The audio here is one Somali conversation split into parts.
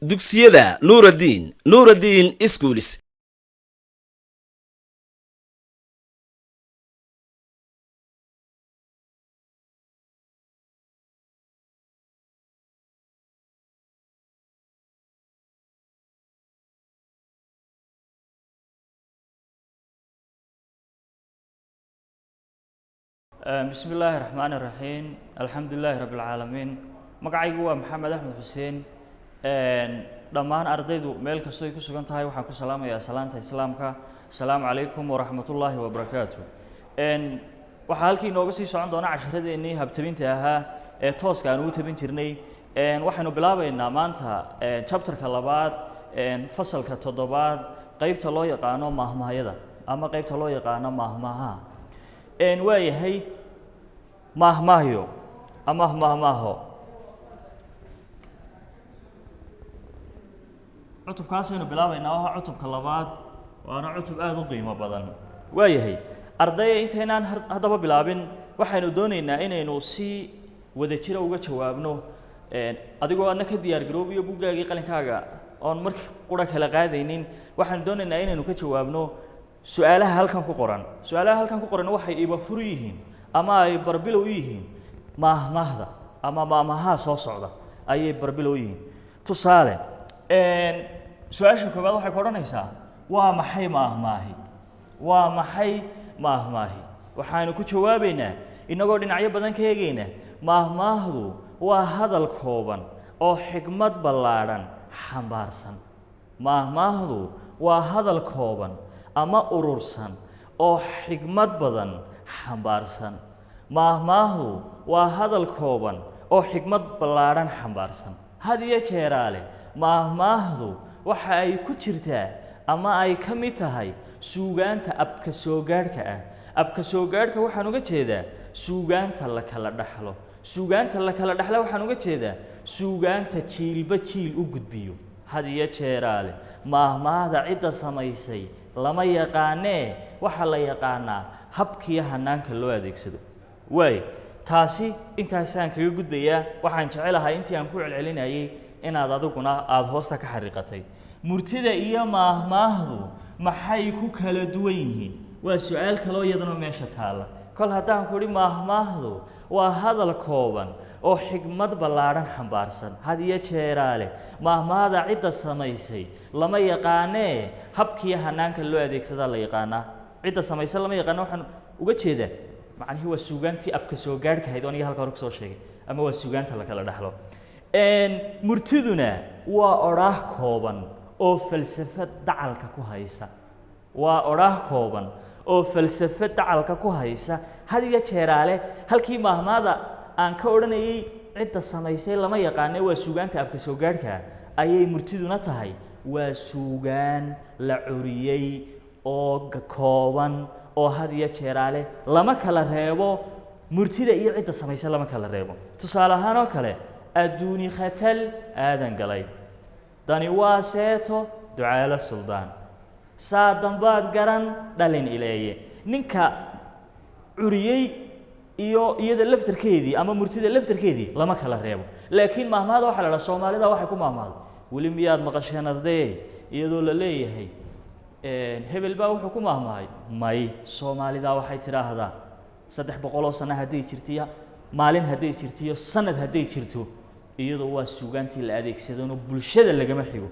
Dugsiyada Nuuraddiin, Nuuraddiin Schools. Bismi illaahi raxmaani raxiim, alxamdu lilaahi rabbi alcaalamiin. Magacaygu waa Maxamed Axmed Xuseen. Dhammaan ardaydu meel kastoo ay ku sugan tahay waxaan ku salaamayaa salaanta islaamka, asalaamu calaykum waraxmatullaahi wabarakaatu. Waxaa halkii inooga sii socon doona casharadeenii habtabinta ahaa ee tooska aan ugu tabin jirnay. Waxaynu bilaabeynaa maanta chapterka labaad, fasalka toddobaad, qeybta loo yaqaano maahmaahyada ama qeybta loo yaqaano maahmaahaha. Waa yahay maahmaahyo ama maahmaaho. Cutubkaasaynu bilaabaynaa oo ah cutubka labaad, waana cutub aada u qiimo badan. Waa yahay ardaya, intaynaan haddaba bilaabin waxaynu doonaynaa inaynu si wadajira uga jawaabno, adigoo aadna ka diyaar garoobiyo buggaagii qalinkaaga oon markii qura kala qaadaynin. Waxaynu doonaynaa inaynu ka jawaabno su-aalaha halkan ku qoran. Su-aalaha halkan ku qoran waxay ibafur yihiin ama ay barbilow yihiin maahmaahda ama maahmaahaha soo socda ayay barbilow yihiin. Tusaale, su-aasha koowaad waxay ku odhanaysaa: waa maxay maahmaahi? Waa maxay maahmaahi? Waxaanu ku jawaabaynaa innagoo dhinacyo badan ka eegayna: maahmaahdu waa hadal kooban oo xigmad ballaadhan xambaarsan. Maahmaahdu waa hadal kooban ama urursan oo xigmad badan xambaarsan. Maahmaahdu waa hadal kooban oo xigmad ballaadhan xambaarsan. Had iyo jeeraale maahmaahdu waxa ay ku jirtaa ama ay ka mid tahay suugaanta abka soo gaadhka ah. Abka soo gaadhka waxaan uga jeedaa suugaanta la kala dhaxlo. Suugaanta la kala dhexla waxaan uga jeedaa suugaanta jiilba jiil u gudbiyo. Had iyo jeeraale maahmaahda cidda samaysay lama yaqaanee, waxaa la yaqaanaa habkiiyo hanaanka loo adeegsado. Waay, taasi intaasaan kaga gudbayaa. Waxaan jecelahay intii aan ku celcelinayay inaad adiguna aada hoosta ka xariiqatay. Murtida iyo maahmaahdu maxay ku kala duwan yihiin? Waa su-aal kaloo iyaduna meesha taalla. Kol haddaan ku idhi maahmaahdu waa hadal kooban oo xigmad ballaadhan xambaarsan, had iyo jeeraale maahmaahda cidda samaysay lama yaqaanee, habkiiyo hanaanka loo adeegsadaa la yaqaanaa. Cidda samaysay lama yaqaana waxaan uga jeedaa macnihii waa suugaantii abka soo gaadhka hayd oo aniga halka hore kusoo sheegay, ama waa suugaanta la kala dhexlo. Murtiduna waa odhaah kooban oo falsafad dacalka ku haysa. Waa odhaah kooban oo falsafad dacalka ku haysa. Had iyo jeeraale halkii maahmaada aan ka odhanayay cidda samaysay lama yaqaane, waa suugaanta abka soo gaadhka, ayay murtiduna tahay waa suugaan la curiyey oo kooban oo had iyo jeeraale lama kala reebo. Murtida iyo cidda samaysay lama kala reebo. Tusaale ahaan oo kale, adduuni khatal aadan galay, dani waa seeto ducaalo suldaan, saa dambaad garan dhalin ileeye. Ninka curiyey iyo iyada laftarkeedii ama murtida laftarkeedii lama kala reebo. Laakiin maahmaahda waxaa la dhaha Soomaalida waxay ku maahmaahday. Weli miyaad maqasheen ardayey iyadoo la leeyahay hebel baa wuxuu ku maahmaahay? May. Soomaalida waxay tidhaahdaa 300 oo sano hadday jirtiyo, maalin hadday jirtiyo, sanad hadday jirto, iyadoo waa suugaantii la adeegsadano bulshada lagama xigo.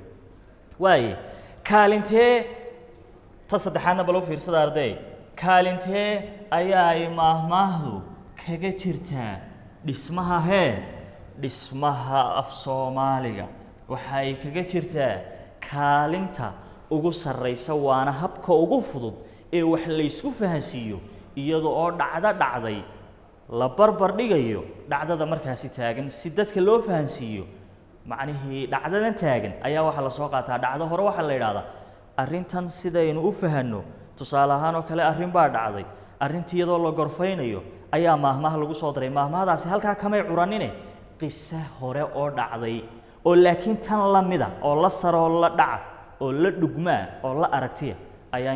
Waaye, kaalintee, ta saddexaadna bal u fiirsada arday, kaalintee ayaa ay maahmaahdu kaga jirtaa dhismaha hee dhismaha af Soomaaliga? Waxa ay kaga jirtaa kaalinta ugu sarraysa, waana habka ugu fudud ee wax laysku fahansiiyo, iyada oo dhacdo dhacday la barbar dhigayo dhacdada markaasi taagan si dadka loo fahansiiyo macnihii dhacdadan taagan ayaa waxaa lasoo qaataa dhacdo hore. Waxaa la yidhahdaa arrintan sidaynu u fahanno. Tusaale ahaan oo kale, arrin baa dhacday, arrintii iyadoo la gorfaynayo ayaa maahmaah lagu soo daray. Maahmaahdaasi halkaa kamay curanine, qiso hore oo dhacday oo laakiin tan la mida oo la saroo la dhaca oo la dhugmaa oo la aragtiya ayaa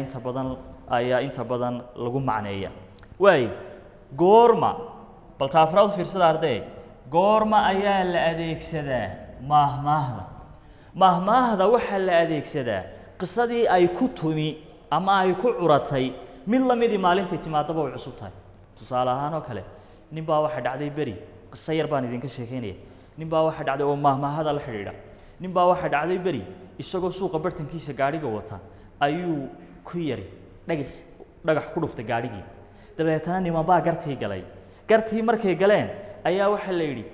inta badan lagu macneeya. Waay, goorma, bal taafraad u fiirsada arday, goorma ayaa la adeegsadaa maahmaahda? Mahmaahda waxaa la adeegsadaa qisadii ay ku tumi ama ay ku curatay mid la midii maalintay timaadaba way cusub tahay. Tusaale ahaan oo kale, nin baa waxaa dhacday beri, qiso yar baan idinka sheekeynaya. Nin baa waxaa dhacday oo mahmaahada la xidhiidha. Nin baa waxaa dhacday beri isagoo suuqa bartankiisa gaadhiga wata ayuu ku yari dhagax ku dhuftay gaadhigii. Dabeetana niman baa gartii galay. Gartii markay galeen ayaa waxaa la yidhi,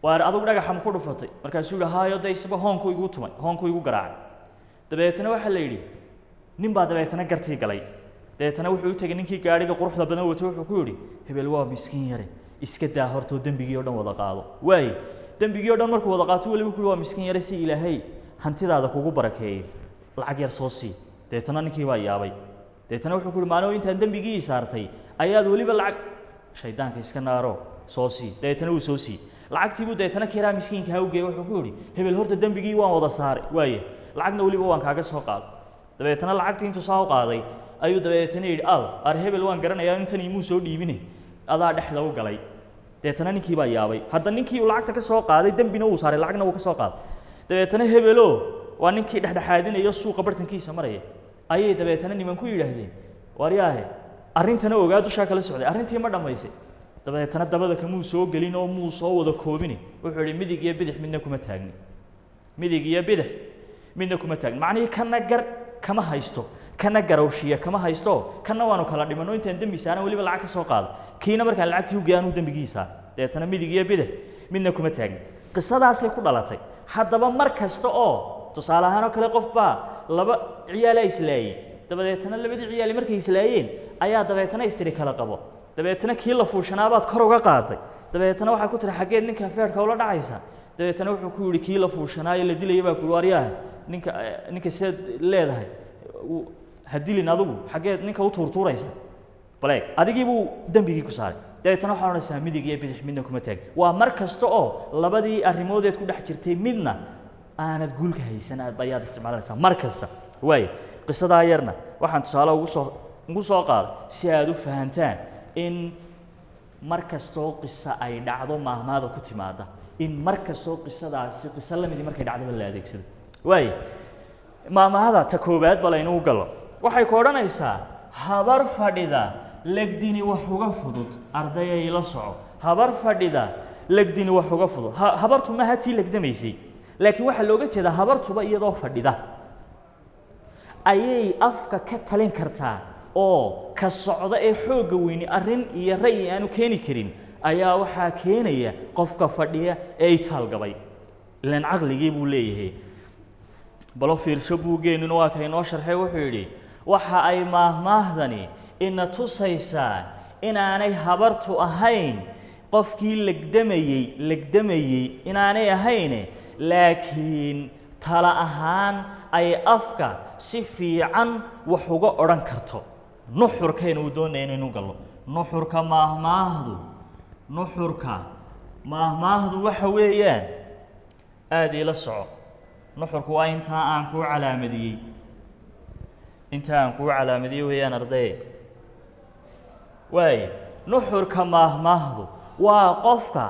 waar adugu dhagaxa ma ku dhufatay? Markaasuu yihi, haayo, dee isaba hoonku igu tumay, hoonku igu garaacay. Dabeetana waxaa la yidhi, nin baa dabeetana gartii galay. Dabeetana wuxuu u tegey ninkii gaadhiga quruxda badan wato, wuxuu ku yidhi, hebel waa miskiin yare, iska daa hortoo dembigii oo dhan wada qaado. Waaye, dembigii oo dhan markuu wada qaato, weliba ku yidhi, waa miskiin yare, si Ilaahay hantidaada kugu barakeeyey lacag yar soo sii. Dabeetana ninkii baa yaabay. Dabeetana wuxuu ku yidhi, maalin intaan dembigii saartay ayaad weliba lacag, shaydaanka iska naaro, soo sii. Dabeetana wuu soo siiyey lacagtii buu. Dabeetana kiraa miskiinka ha u geeyey, wuxuu ku yidhi, hebel horta dembigii waan wada saaray, waaye lacagna weliba waan kaaga soo qaaday. Dabeetana lacagtii intuu saa u qaaday ayuu dabeetana yidhi, al ar hebel waan garanayaa, intan imuu soo dhiibine, adaa dhexda u galay. Dabeetana ninkii baa yaabay. Hadda ninkii uu lacagta ka soo qaaday dembina wuu saaray, lacagna wuu ka soo qaaday. Dabeetana hebelo waa ninkii dhexdhexaadinaya suuqa bartankiisa maraya ayay dabeetana nimanku yidhaahdeen, waaryaahe, arrintana ogaa, dushaa kala socday, arrintii ma dhammaysay? Dabeetana dabada kamuu soo gelin oo muu soo wada koobini. Wuxuu yidhi, midig iyo bidix midna kuma taagni, midig iyo bidix midna kuma taagni. Macnihii kana gar kama haysto, kana garawshiya kama haysto, kana waanu kala dhimano, intaan dembi saaran weliba lacag ka soo qaado, kiina markaan lacagtii u geey anuu dembigii saar. Dabeetana midig iyo bidix midna kuma taagni. Qisadaasay ku dhalatay. Haddaba mar kasta oo tusaale ahaan oo kale qof baa laba ciyaalaa islaayey, dabadeetana labadii ciyaali markay islaayeen ayaa dabeetana istiri kala qabo. Dabeetana kii la fuushanaabaad kor uga qaaday. Dabeetana waxaa ku tiri, xaggeed ninka feerhka ula dhacaysa? Dabeetana wuxuu ku yidhi, kii la fuushanaayo la dilaya baa ku yidhi, waaryaha, ninka sidaad leedahay ha dilin, adigu xaggeed ninka u tuurtuuraysa? Baleeg, adigii buu dembigii ku saaray. Dabeetana waxaa odhanaysaa, midig iyo bidix midna kuma taag. Waa mar kasta oo labadii arrimoodeed ku dhex jirtay midna aanad guulka haysan aad ayaad isticmaalaysaa mar kasta. Waayo, qisadaa yarna waxaan tusaale ugu soo qaaday si aad u fahantaan in mar kastoo qiso ay dhacdo maahmaada ku timaada, in mar kastoo qisadaasi qiso la midii markay dhacdaba la adeegsado. Waayo, maahmaahada ta koowaad bal aynu u gallo. Waxay ku odhanaysaa, habar fadhida legdini wax uga fudud. Ardayay, la soco, habar fadhida legdini wax uga fudud. Habartu maaha tii legdamaysay, laakiin waxaa looga jeedaa habartuba iyadoo fadhida ayay afka ka talin kartaa, oo ka socda ee xoogga weyni arrin iyo ra'yi aanu keeni karin ayaa waxaa keenaya qofka fadhiya ee itaalgabay, ilaan caqligii buu leeyahay. Balo fiirsho buuggeenuna waa ka inoo sharxay. Wuxuu yidhi, waxa ay maahmaahdani ina tusaysaa inaanay habartu ahayn qofkii legdamayey inaanay ahayne, laakiin tala ahaan ay afka si fiican wax uga odhan karto. Nuxurkaynu u doonaya inaynu gallo nuxurka maahmaahdu. Nuxurka maahmaahdu waxa weeyaan, aada iila soco, nuxurku waa intaa aan kuu calaamadiyey, intaa aan kuu calaamadiyey weeyaan, ardaye. Waaye, nuxurka maahmaahdu waa qofka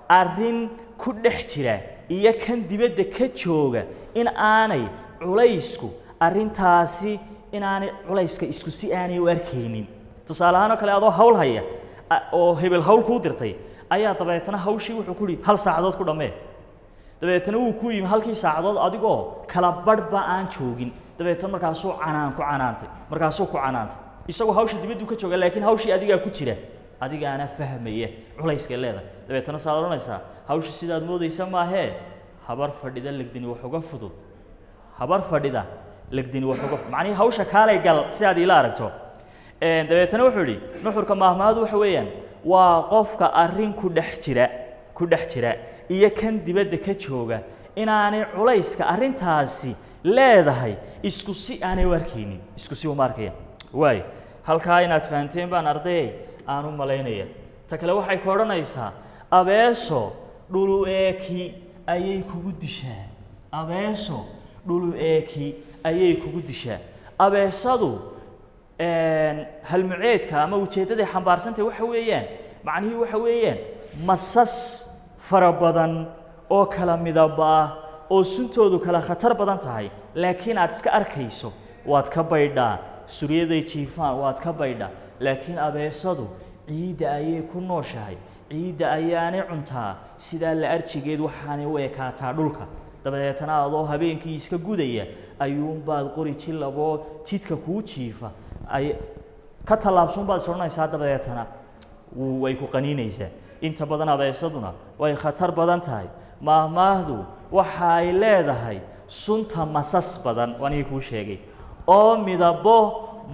arrin ku dhex jira iyo kan dibadda ka jooga in aanay culaysku arrintaasi, inaanay culayska isku si aanay u arkaynin. Tusaale ahaan oo kale, adoo hawl haya oo hebel hawl kuu dirtay ayaa dabeetana hawshii wuxuu ku yidhi, hal saacadood ku dhammee. Dabeetana wuu ku yimi halkii saacadood adigoo kala badhba aan joogin. Dabeetana markaasuu canaan ku canaantay, markaasuu ku canaantay. Isagoo hawsha dibaddu ka jooga, laakiin hawshii adigaa ku jira, adigaana fahmaya culayska leedahay. Dabeetana saad odhanaysaa, hawsha sidaad moodaysa maahee, habar fadhida legdini wax uga fudud, habar fadhida legdini wax uga fudud. Macnihii hawsha kaalay gal si aad iila aragto. Dabeetana wuxuu yidhi, nuxurka maahmaahdu waxa weeyaan waa qofka arrin ku dhex jira iyo kan dibadda ka jooga inaanay culayska arrintaasi leedahay isku si aanay u arkaynin, isku si uma arkayaan. Waayo, halkaa inaad fahanteen baan, ardayay, aan u malaynaya. Ta kale waxay ku odhanaysaa, abeeso dhulu eeki ayay kugu dishaa, abeeso dhulu eeki ayay kugu dishaa. Abeesadu halmuceedka ama ujeeddaday xambaarsantahay waxa weeyaan, macnihii waxa weeyaan masas fara badan oo kala midaba ah. oo suntoodu kala khatar badan tahay, laakiin aad iska arkayso, waad ka baydhaa. Suryaday jiifaan waad ka baydhaa, laakiin abeesadu ciidda ayay ku nooshahay, ciidda ayaanay cuntaa. Sidaa la arjigeed waxaanay u ekaataa dhulka. Dabadeetana adoo habeenkii iska gudaya ayuunbaad qori jilaboo jidka kuu jiifa ay ka tallaabsuunbaad is odhanaysaa, dabadeetana way ku qaniinaysaa. Inta badan abeesaduna way khatar badan tahay. Maahmaahdu waxa ay leedahay sunta masas badan, waan ii kuu sheegay, oo midabo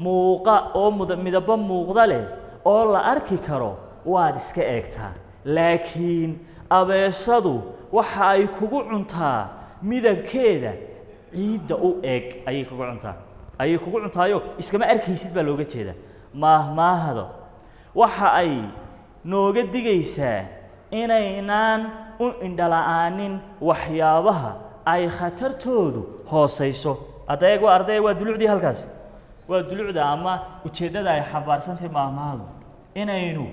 muuqa oo midabo muuqda leh oo la arki karo waad iska eegtaa, laakiin abeesadu waxa ay kugu cuntaa midabkeeda ciidda u eg ayay kugu cuntaa, ayay kugu cuntaayo iskama arkaysid baa looga jeeda. Maahmaahda waxa ay nooga digaysaa inaynaan u indhala'aanin waxyaabaha ay khatartoodu hoosayso. Adeeg waa arday, waa dulucdii halkaas, waa dulucda ama ujeeddada ay xambaarsantahay maahmaahdu, inaynu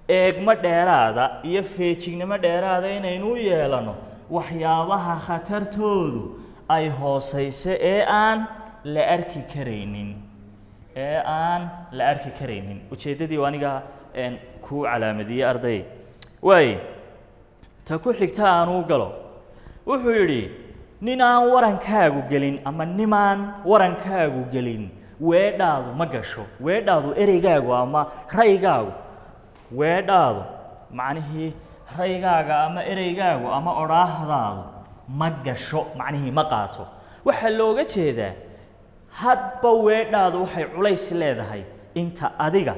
eegmo dheeraada iyo feejignimo dheeraada inaynu u yeelano waxyaabaha khatartoodu ay hoosayso ee aan la arki karaynin, ee aan la arki karaynin. Ujeeddadii waa aniga kuu calaamadiyey, arday. Waay, ta ku xigta aanuu galo. Wuxuu yidhi: nin aan warankaagu gelin ama nimaan warankaagu gelin weedhaadu ma gasho. Weedhaadu ereygaagu ama raygaagu, weedhaadu macnihii raygaaga ama ereygaagu ama odhaahdaadu ma gasho, macnihii ma qaato. Waxaa looga jeedaa hadba weedhaadu waxay culays leedahay inta adiga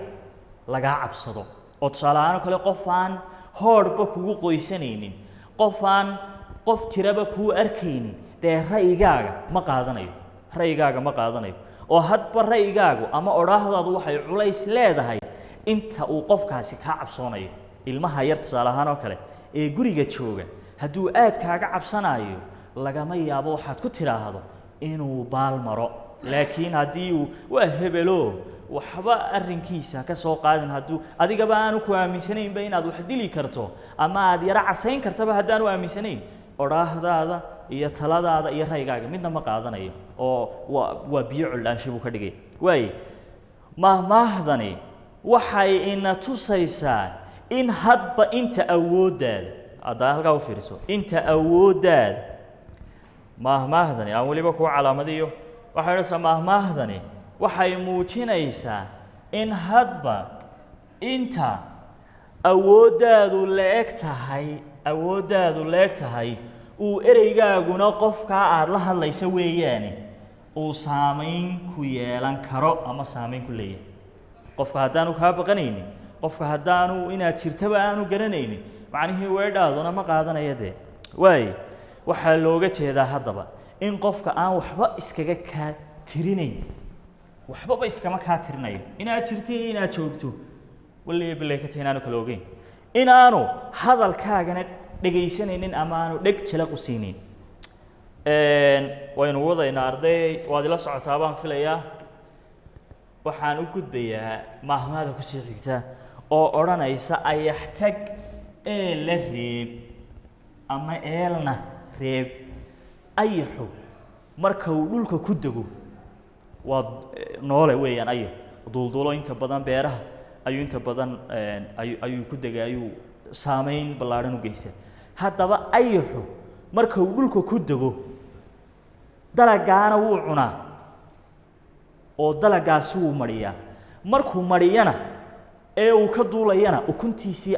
lagaa cabsado. Oo tusaale ahaan oo kale, qof aan hoodhba kugu qoysanaynin, qof aan qof jiraba kuu arkaynin, dee ra'yigaaga ma qaadanayo, ra'yigaaga ma qaadanayo. Oo hadba ra'yigaagu ama odhaahdaadu waxay culays leedahay inta uu qofkaasi kaa cabsoonayo. Ilmaha yar tusaale ahaan oo kale ee guriga jooga, hadduu aad kaaga cabsanayo, lagama yaabo waxaad ku tidhaahdo inuu baal maro. Laakiin haddii uu waa hebelo waxba arrinkiisa ka soo qaadin, hadduu adigaba aanu ku aaminsanaynba inaad wax dili karto ama aad yaro casayn kartaba, haddaanu aaminsanayn, odhaahdaada iyo taladaada iyo raygaaga midna ma qaadanayo, oo waa biyo coldhaansho buu ka dhigay. Waaye, mahmaahdani waxay ina tusaysaa in hadba inta awooddaada, haddaa halkaa u fiiriso, inta awooddaada. Maahmaahdani aan weliba kuu calaamadiyo, waxay odhanaysaa maahmaahdani waxay muujinaysaa in hadba inta awooddaadu la-eg tahay, awooddaadu la-eg tahay, uu ereygaaguna qofkaa aada la hadlaysa weeyaane uu saamayn ku yeelan karo ama saamayn ku leeyahay. Qofka haddaanu kaa baqanaynin, qofka haddaanu inaad jirtaba aanu garanaynin, macnihii weedhaaduna ma qaadanaya dee. Waay, waxaa looga jeedaa haddaba in qofka aan waxba iskaga kaa tirinayn, waxbaba iskama kaa tirinayo inaad jirto iyo inaad joogto, waliba bilay ka tahay inaanu kala ogeyn, inaanu hadalkaagana dhegaysanaynin ama aanu dheg jalaq u siinin. Waynu wadaynaa, arday, waad ila socotaa baan filayaa. Waxaan u gudbayaa maahmaada kusii xigta oo odhanaysa: ayaxtag ee la reeb ama eelna reeb. Ayaxu marka uu dhulka ku dego waa noole weeyaan. Ayax duulduulo inta badan beeraha ayuu inta badan ayuu ku degay, ayuu saameyn ballaadhan u geystaa. Haddaba ayaxu marka uu dhulka ku dego, dalagaana wuu cunaa oo dalagaasi wuu mariyaa. Markuu mariyana ee uu ka duulayana, ukuntiisii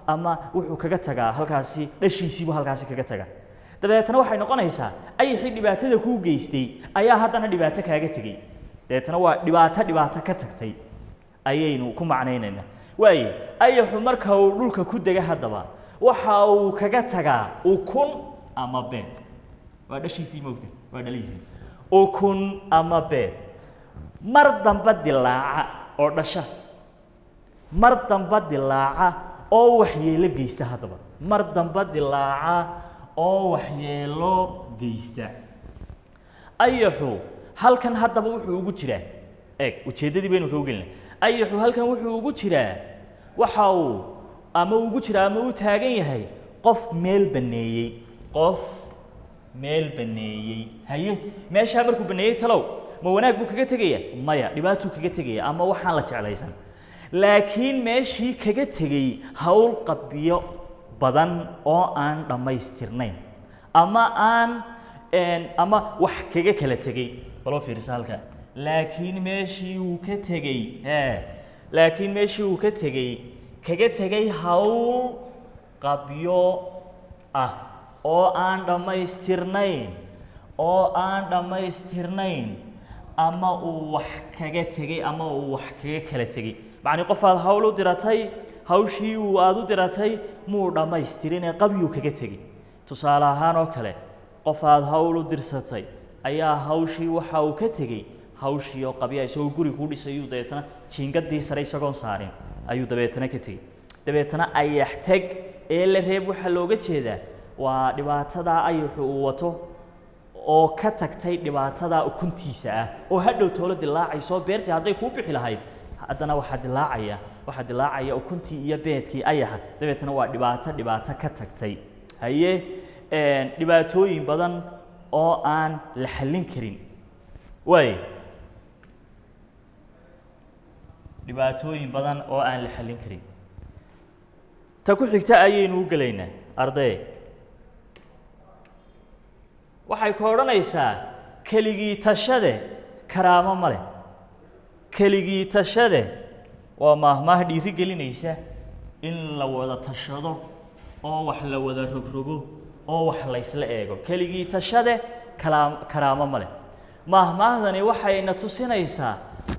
ama wuxuu kaga tagaa halkaasi, dhashiisiibuu halkaasi kaga tagaa. Dabeetana waxay noqonaysaa ayaxii dhibaatada kuu geystay ayaa haddana dhibaato kaaga tegey. Dabeetana waa dhibaato dhibaato ka tagtay ayaynu ku macnaynaynaa. Waaye, ayaxu marka uu dhulka ku dega haddaba waxa uu kaga tagaa ukun ama beed. Waa dhashiisii, moogta, waa dhalihiisii, ukun ama beed mar damba dilaaca oo dhasha, mar damba dilaaca oo waxyeelo geysta. Haddaba mar damba dilaaca oo waxyeelo geysta. Ayaxu halkan haddaba wuxuu ugu jiraa, eeg, ujeeddadii baynu kagu gelinay. Ayaxu halkan wuxuu ugu jiraa, waxa uu ama ugu jiraa ama u taagan yahay qof meel banneeyey, qof Meel baneeyey. Haye, meeshaa markuu baneeyey, talow ma wanaag buu kaga tegaya? Maya, dhibaatuu kaga tegaya ama waxaan la jeclaysan. Laakiin meeshii kaga tegey hawl qabyo badan oo aan dhammaystirnayn ama aan ama wax kaga kala tegey. Baloo fiirsa halkaa. Laakiin meeshii uu ka tegey, laakiin meeshii uu ka tegey, kaga tegey hawl qabyo ah oo aan dhammaystirnayn, ama uu wax kaga tegey ama uu wax kaga kala tegey. Macnii qof aad hawl u diratay, hawshii uu aada u diratay muu dhammaystirinee qabyuu kaga tegey. Tusaale ahaan oo kale, qof aad hawl u dirsatay ayaa hawshii waxa uu ka tegey hawshii oo qabya. Isagoo guri kuu dhisayuu dabeetana jiingadii sare isagoon saarin ayuu dabeetana ka tegey. Dabeetana ayax teg ee la reeb waxaa looga jeedaa waa dhibaatadaa ayaxu uu wato oo ka tagtay, dhibaatadaa ukuntiisa ah oo hadhow toolo dilaacayso. Beertii hadday kuu bixi lahayd, haddana waxaa dilaacaya ukuntii iyo beedkii ayaxa. Dabeetana waa dhibaato ka tagtay. Haye, dhibaatooyin badan oo aan la xallin karin waay, dhibaatooyin badan oo aan la xallin karin. Ta ku xigta ayaynu u gelaynaa, arday. Waxay ku odhanaysaa: keligii tashade karaamo ma leh. Keligii tashade waa maahmaah dhiiri gelinaysa in la wada tashado oo wax la wada rogrogo oo wax la ysla eego. Keligii tashade karaamo ma leh. Maahmaahdani waxayna tusinaysaa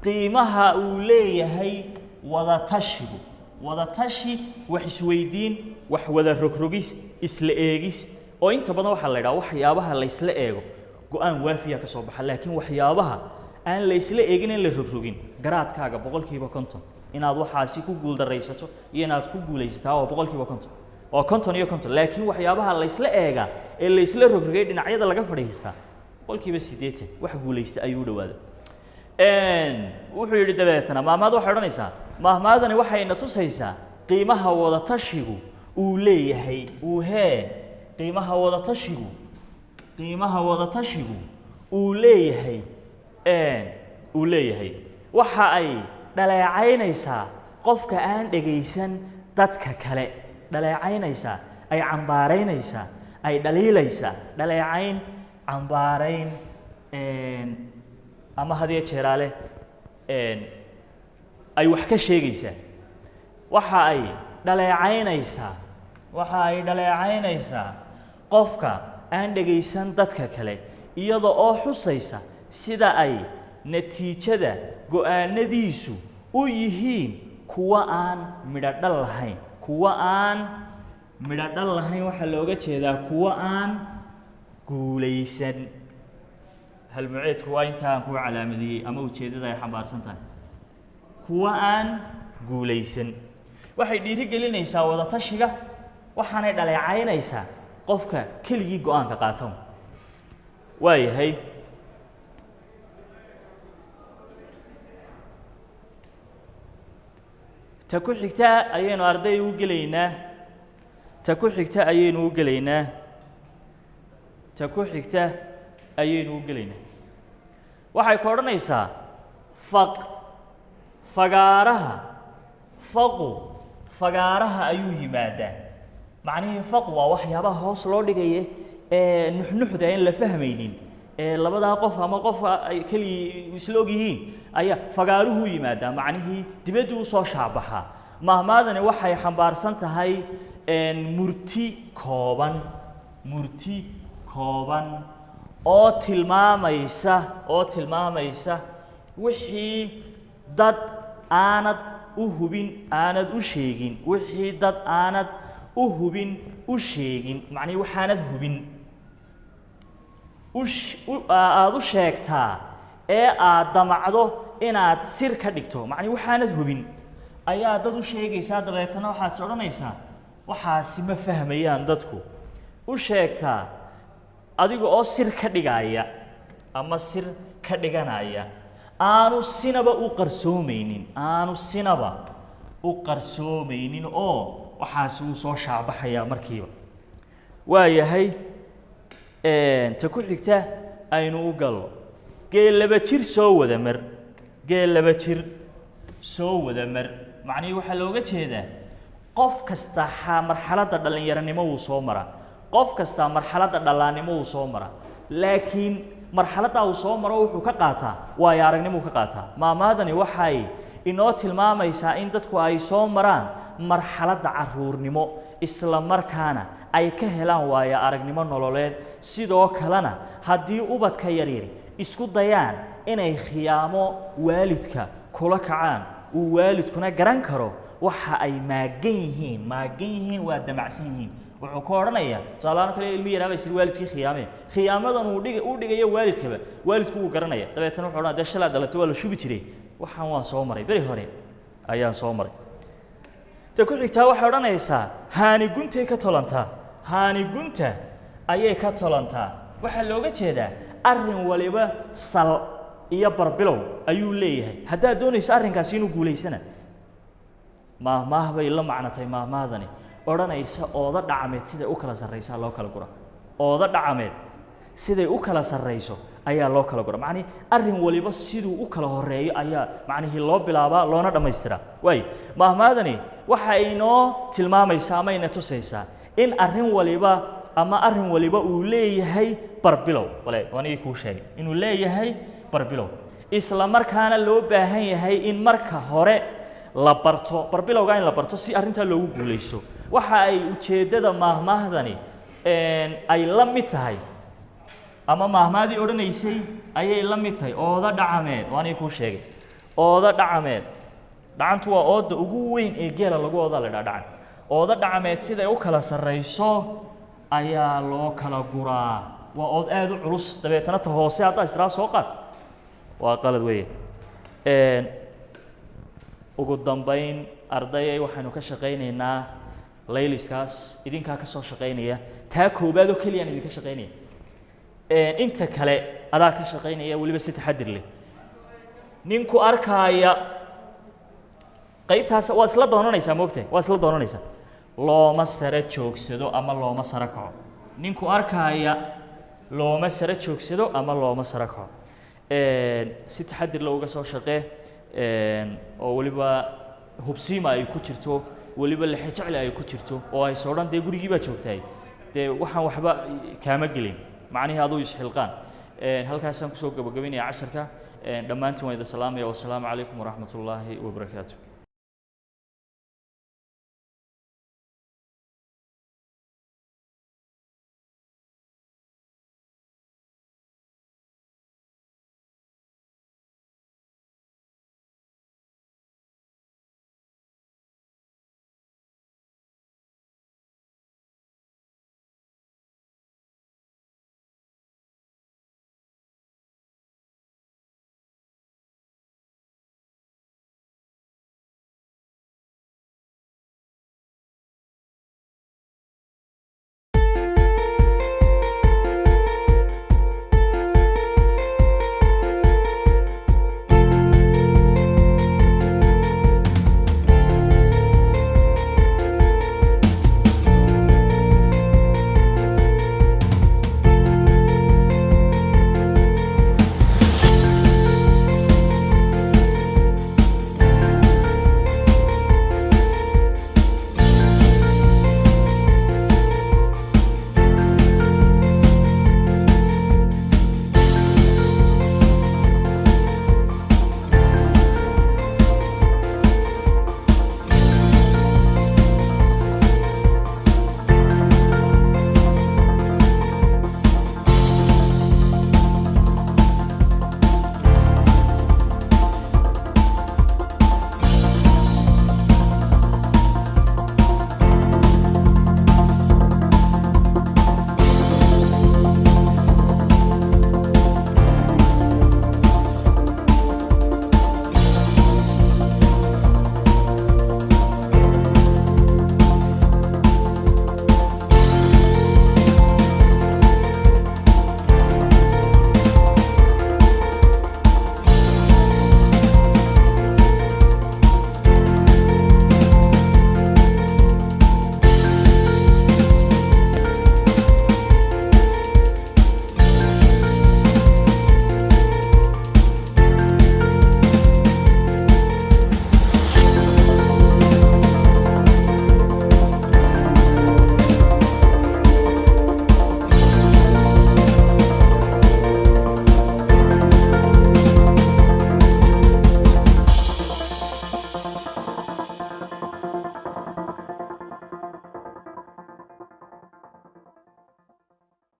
qiimaha uu leeyahay wada tashigu. Wada tashi, wax isweydiin, wax wada rogrogis, isla eegis, oo inta badan waxaa la idhaha waxyaabaha la ysla eego go-aan waafiya ka soo baxa, laakiin waxyaabaha aan la isla eegin, in la rogrogin, garaadkaaga 50% inaad waxaasi ku guuldaraysato iyo inaad ku guulaysataa waa 50%, waa 50 iyo 50. Laakiin waxyaabaha la isla eegaa ee la isla rogrogay, dhinacyada laga fadhiistaa, 80% wax guulaysta ayuu u dhawaada. Wuxuu yidhi dabeetana maahmaad waxay odhanaysaa, maahmaadani waxayna tusaysaa qiimaha wadatashigu uu leeyahay, uu hee qiimaha wadatashigu uu leeyahay. Waxa ay dhaleecaynaysaa qofka aan dhegaysan dadka kale, dhaleecaynaysaa, ay cambaaraynaysaa, ay dhaliilaysaa. Dhaleecayn, cambaarayn, ama had iyo jeeraale ay wax ka sheegaysaa. Waxa ay dhaleecaynaysaa qofka aan dhegaysan dadka kale, iyada oo xusaysa sida ay natiijada go-aanadiisu u yihiin kuwa aan midho dhal lahayn. Kuwa aan midho dhal lahayn waxaa looga jeedaa kuwa aan guulaysan. Halmuceedku waa inta aan kuu calaamadiyey ama ujeeddada ay xambaarsan tahay, kuwa aan guulaysan. Waxay dhiiri gelinaysaa wadatashiga, waxaanay dhaleecaynaysaa qofka keligii go-aanka qaatan. Waayahay, ta ku xigta ayaynu arday u gelaynaa. Ta ku xigta ayaynu u gelaynaa. Ta ku xigta ayaynu u gelaynaa. Waxay ku odhanaysaa: faq fagaaraha, faqu fagaaraha ayuu yimaadaa. Macnihii faqu waa waxyaabaha hoos loo dhigaya ee nuxnuxda aan la fahmaynin, ee labadaa qof ama qof ay keligii isla og yihiin ayaa fagaaruhu yimaadaa, macnihii dibaddu usoo shaabaxaa. Mahmaadani waxay xambaarsan tahay murti kooban oo tilmaamaysa wixii dad aanad u hubin aanad u sheegin, wixii dad aanad u hubin u sheegin. Macnihii waxaanad hubin aada u sheegtaa ee aad damacdo inaad sir ka dhigto. Macnihi waxaanad hubin ayaa dad u sheegaysaa, dabeetana waxaad is odhanaysaa waxaasi ma fahmayaan dadku. U sheegtaa adiga oo sir ka dhigaya ama sir ka dhiganaya, aanu sinaba u qarsoomaynin, aanu sinaba u qarsoomaynin, oo waxaasi wuu soo shaabaxayaa markiiba. Waayahay. Ta ku xigta aynu u galno. Geel laba jir soo wada mar, geel laba jir soo wada mar. Macnihii waxaa looga jeedaa qof kasta marxaladda dhallinyaranimo wuu soo maraa, qof kasta marxaladda dhallaannimo wuu soo maraa, laakiin marxaladda uu soo maro wuxuu ka qaataa waayo aragnimuu ka qaataa. Maamaadani waxay inoo tilmaamaysaa in dadku ay soo maraan marxaladda caruurnimo, isla markaana ay ka helaan waayo aragnimo nololeed. Sidoo kalena haddii ubadka yaryari isku dayaan inay khiyaamo waalidka kula kacaan, uu waalidkuna garan karo waxa ay maagan yihiin, maagan yihiin waa damacsan yihiin, wuxuu ka odhanayaa tusaalahaan kale ilmi yaraa baa isir waalidkii khiyaamee, khiyaamadan uu dhig u dhigayo waalidkaba waalidku wuu garanaya. Dabeetana wuxuu odhanaya, dee shalaa dhalatay waa la shubi jiray, waxaan waan soo maray, beri hore ayaan soo maray. Ta ku xigtaa waxay odhanaysaa haani guntay ka tolantaa, haani gunta ayay ka tolantaa. Waxaa looga jeedaa arrin waliba sal iyo barbilow ayuu leeyahay. Haddaad doonayso arrinkaasi inuu guulaysana, maahmaah bay la macnatay maahmaahdani odhanaysa ooda dhacameed siday u kala sarraysaa loo kala gura, ooda dhacameed siday u kala sarrayso ayaa loo kala gura. Macnihi arrin waliba siduu u kala horeeyo ayaa macnihii loo bilaabaa loona dhammaystiraa. Waayo, maahmaadani waxa inoo tilmaamaysaa ama ina tusaysaa in arrin waliba ama arrin waliba uu leeyahay barbilow. Bale anigii kuu sheegay inuu leeyahay barbilow, isla markaana loo baahan yahay in marka hore la barto barbilowga, in la barto si arrintaa loogu guulaysto. Waxa ay ujeeddada maahmaahdani ay la mid tahay ama maahmaadii odhanaysay ayay la mid tahay ooda dhacameed. Waa anigii kuu sheegay ooda dhacameed. Dhacantu waa ooda ugu weyn ee geela lagu oodaa la idhaha dhacan. Ooda dhacameed siday u kala sarrayso ayaa loo kala guraa. Waa ood aada u culus, dabeetana ta hoose haddaa istiraa soo qaad waa qalad weeye. Ugu dambayn, ardayay, waxaynu ka shaqaynaynaa layliskaas, idinkaa ka soo shaqaynaya. Taa koowaad oo keliyaan idinka shaqaynaya, inta kale adaa ka shaqaynaya, weliba si taxadir leh. Ninku arkaaya qaybtaas waad isla doonanaysaa, moogtahay, waa isla doonanaysaa. Looma sare joogsado ama looma sare kaco. Ninku arkaaya looma sare joogsado ama looma sare kaco. Si taxadir leh uga soo shaqee, oo weliba hubsiima ay ku jirto, weliba lexe jecli ay ku jirto, oo ay soo dhan dee gurigii baa joogtahay, dee waxaan waxba kaama gelin, macnihii aduu isxilqaan. Halkaasaan kusoo gabagabaynaya casharka. Dhammaantiin waan idin salaamaya. Wasalaamu calaykum waraxmat ullaahi wabarakaatu.